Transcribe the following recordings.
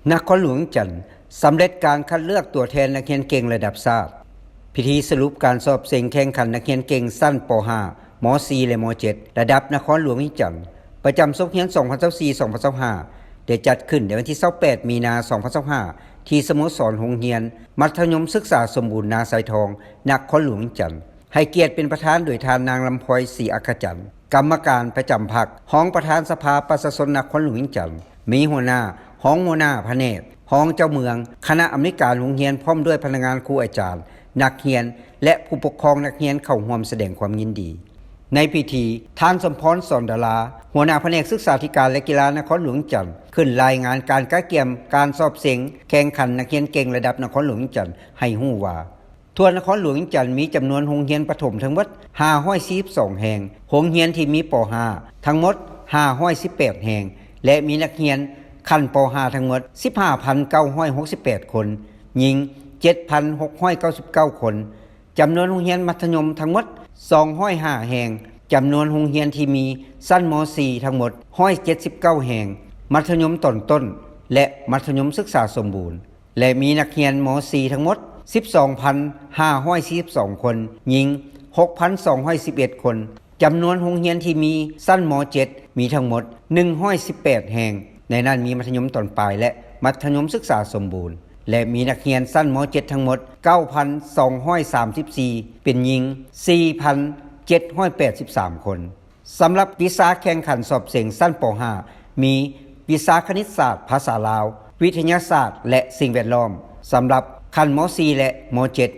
ນະຄອນຫຼວງວຽງຈັນ ສຳເລັດການຄັດເລືອກຕົວແທນນັກຮຽນເກັ່ງລະດັບຊາດ. ພິທີສະຫຼຸບການສອບເສັງແຂ່ງຂັນນັກຮຽນເກັ່ງຊັ້ນ ປໍຫ້າ ມໍສີ່ ແລະ ມໍເຈັດ ລະດັບນະຄອນຫຼວງວຽງຈັນ ປະຈຳສົກຮຽນ ສອງພັນຊາວສີ່ ສອງພັນຊາວຫ້າ ໄດ້ຈັດຂຶ້ນໃນວັນທີ ຊາວແປດ ມີນາ ສອງພັນຊາວຫ້າ ທີ່ສະໂມສອນໂຮງຮຽນມັດທະຍົມສຶກສາສົມບູນນາຊາຍທອງ ນະຄອນຫຼວງວຽງຈັນ. ໃຫ້ກຽດເປັນປະທານໂດຍທ່ານນາງ ລຳພອຍ ສີອັກຂະຈັນ ກຳມະການປະຈຳພັກ, ຮອງປະທານສະພາປະຊາຊົນນະຄອນຫຼວງວຽງຈັນ, ມີຫົວໜ້າ, ຮອງຫົວໜ້າພະແນກ, ຮອງເຈົ້າເມືອງ, ຄະນະອຳນວຍການໂຮງຮຽນ ພ້ອມດ້ວຍພະນັກງານ, ຄູອາຈານ, ນັກຮຽນ ແລະ ຜູ້ປົກຄອງນັກຮຽນເຂົ້າຮ່ວມສະແດງຄວາມຍິນດີ. ໃນພິທີ, ທ່ານ ສົມພອນ ສອນດາລາ ຫົວໜ້າພະແນກສຶກສາທິການ ແລະ ກິລານະຄອນຫຼວງວຽງຈັນ ຂຶ້ນລາຍງານການກະກຽມການສອບເສັງແຂ່ງຂັນນັກຮຽນເກັ່ງລະດັບນະຄອນຫຼວງວຽງຈັນ ໃຫ້ຮູ້ວ່າ ທົ່ວນະຄອນຫຼວງວຽງຈັນມີຈຳນວນໂຮງຮຽນປະຖົມທັງໝົດ ຫ້າຮ້ອຍສີ່ສິບສອງ ແຫ່ງ, ໂຮງຮຽນທີ່ມີ ປໍຫ້າ ທັງໝົດ ຫ້າຮ້ອຍສິບແປດ ແຫ່ງ ແລະ ມີນັກຮຽນຂັ້ນ ປໍຫ້າ ທັງໝົດ ສິບຫ້າພັນເກົ້າຮ້ອຍຫົກສິບແປດ ຄົນ, ຍິງ ເຈັດພັນຫົກຮ້ອຍເກົ້າສິບເກົ້າ ຄົນ, ຈຳນວນໂຮງຮຽນມັດທະຍົມທັງໝົດ ສອງຮ້ອຍຫ້າ ແຫ່ງ, ຈຳນວນໂຮງຮຽນທີ່ມີຊັ້ນ ມໍສີ່ ທັງໝົດ ຮ້ອຍເຈັດສິບເກົ້າ ແຫ່ງ, ມັດທະຍົມຕອນຕົ້ນ ແລະ ມັດທະຍົມສຶກສາສົມບູນ ແລະ ມີນັກຮຽນ ມໍສີ່ ທັງໝົດ ສິບສອງພັນຫ້າຮ້ອຍສີ່ສິບສອງ ຄົນ, ຍິງ ຫົກພັນສອງຮ້ອຍສິບເອັດ ຄົນ, ຈຳນວນໂຮງຮຽນທີ່ມີຊັ້ນ ມໍເຈັດ ມີທັງໝົດ ໜຶ່ງຮ້ອຍສິບແປດ ແຫ່ງ, ໃນນັ້ນມີມັດທະຍົມຕອນປາຍ ແລະ ມັດທະຍົມສຶກສາສົມບູນ ແລະ ມີນັກຮຽນຊັ້ນ ມໍເຈັດ ທັງໝົດ ເກົ້າພັນສອງຮ້ອຍສາມສິບສີ່ ເປັນຍິງ ສີ່ພັນເຈັດຮ້ອຍແປດສິບສາມ ຄົນ. ສຳລັບວິຊາແຂ່ງຂັນສອບເສັງຊັ້ນ ປໍຫ້າ ມີວິຊາຄະນິດສາດ, ພາສາລາວ, ວິທະຍາສາດ ແລະ ສິ່ງແວດລ້ອມ. ສຳລັບຂັ້ນ ມໍສີ່ ແລະ ມໍເຈັດ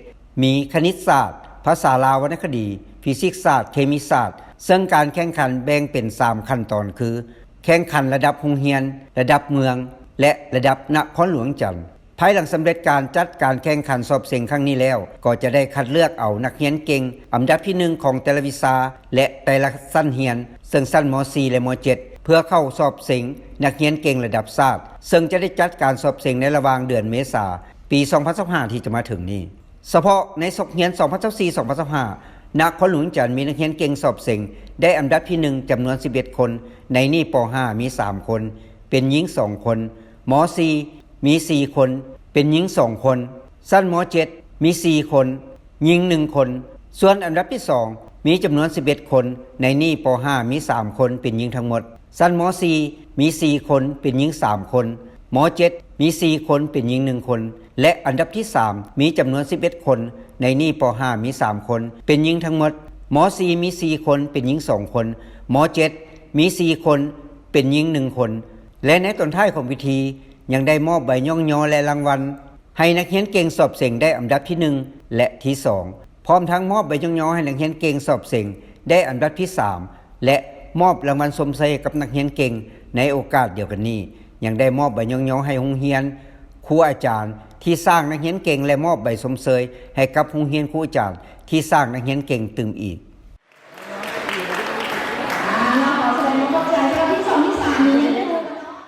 ມີຄະນິດສາດ, ພາສາລາວວັນນະຄະດີ, ຟີຊິກສາດ, ເຄມີສາດ, ເຊິ່ງການແຂ່ງຂັນແບ່ງເປັນສາມຂັ້ນຕອນຄື ແຂ່ງຂັນລະດັບໂຮງຮຽນ, ລະດັບເມືອງ ແລະ ລະດັບນະຄອນຫຼວງວຽງຈັນ. ພາຍຫຼັງສຳເລັດການຈັດການແຂ່ງຂັນສອບເສັງຄັ້ງນີ້ແລ້ວ, ກໍຈະໄດ້ຄັດເລືອກເອົານັກຮຽນເກັ່ງອັນດັບທີໜຶ່ງຂອງແຕ່ລະວິຊາ ແລະ ແຕ່ລະຊັ້ນຮຽນ, ເຊິ່ງຊັ້ນ ມໍສີ່ ແລະ ມໍເຈັດ ເພື່ອເຂົ້າສອບເສັງນັກຮຽນເກັ່ງລະດັບຊາດ, ເຊິ່ງຈະໄດ້ຈັດການສອບເສັງໃນລະຫວ່າງເດືອນເມສາ ປີສອງພັນຊາວຫ້າ ທີ່ຈະມາເຖິງນີ້. ສະເພາະໃນສົກຮຽນ ສອງພັນຊາວສີ່ ສອງພັນຊາວຫ້າ ນະຄອນຫຼວງວຽງຈັນມີນັກຮຽນເກັ່ງສອບເສັງໄດ້ອັນດັບທີໜຶ່ງ ຈຳນວນສິບເອັດ ຄົນ, ໃນນີ້ ປໍຫ້າ ມີສາມ ຄົນ, ເປັນຍິງ ສອງ ຄົນ, ມໍສີ່ ມີ ສີ່ ຄົນ, ເປັນຍິງ ສອງ ຄົນ, ຊັ້ນ ມໍເຈັດ ມີ ສີ່ ຄົນ, ຍິງ ໜຶ່ງ ຄົນ. ສ່ວນອັນດັບທີສອງ ມີຈຳນວນ ສິບເອັດ ຄົນ, ໃນນີ້ ປໍຫ້າ ມີ ສາມ ຄົນ, ເປັນຍິງທັງໝົດ. ຊັ້ນ ມໍສີ່ ມີ ສີ່ ຄົນ, ເປັນຍິງ ສາມ ຄົນ, ມໍເຈັດ ມີ ສີ່ ຄົນ, ເປັນຍິງ ໜຶ່ງ ຄົນ ແລະ ອັນດັບທີສາມ ມີຈຳນວນ ສິບເອັດ ຄົນ, ໃນນີ້ ປໍຫ້າ ມີ ສາມ ຄົນ, ເປັນຍິງທັງໝົດ. ມໍສີ່ ມີ ສີ່ ຄົນ, ເປັນຍິງ ສອງ ຄົນ, ມໍເຈັດ ມີ ສີ່ ຄົນ, ເປັນຍິງ ໜຶ່ງ ຄົນ ແລະ ໃນຕອນທ້າຍຂອງພິທີ ຍັງໄດ້ມອບໃບຍ້ອງຍໍ ແລະ ລາງວັນ ໃຫ້ນັກຮຽນເກັ່ງສອບເສັງໄດ້ອັນດັບທີໜຶ່ງ ແລະ ທີສອງ ພ້ອມທັງມອບໃບຍ້ອງຍໍໃຫ້ນັກຮຽນເກັ່ງສອບເສັງໄດ້ອັນດັບທີສາມ ແລະ ມອບລາງວັນຊົມເຊີຍໃຫ້ກັບນັກຮຽນເກັ່ງໃນໂອກາດດຽວກັນນີ້. ຍັງໄດ້ມອບໃບຍ້ອງຍໍໃຫ້ໂຮງຮຽນ, ຄູອາຈານທີ່ສ້າງນັກຮຽນເກັ່ງ ແລະ ມອບໃບຊົມເຊີຍໃຫ້ກັບໂຮງຮຽນ, ຄູອາຈານທີ່ສ້າງນັກຮຽນເກັ່ງຕື່ມອີກ.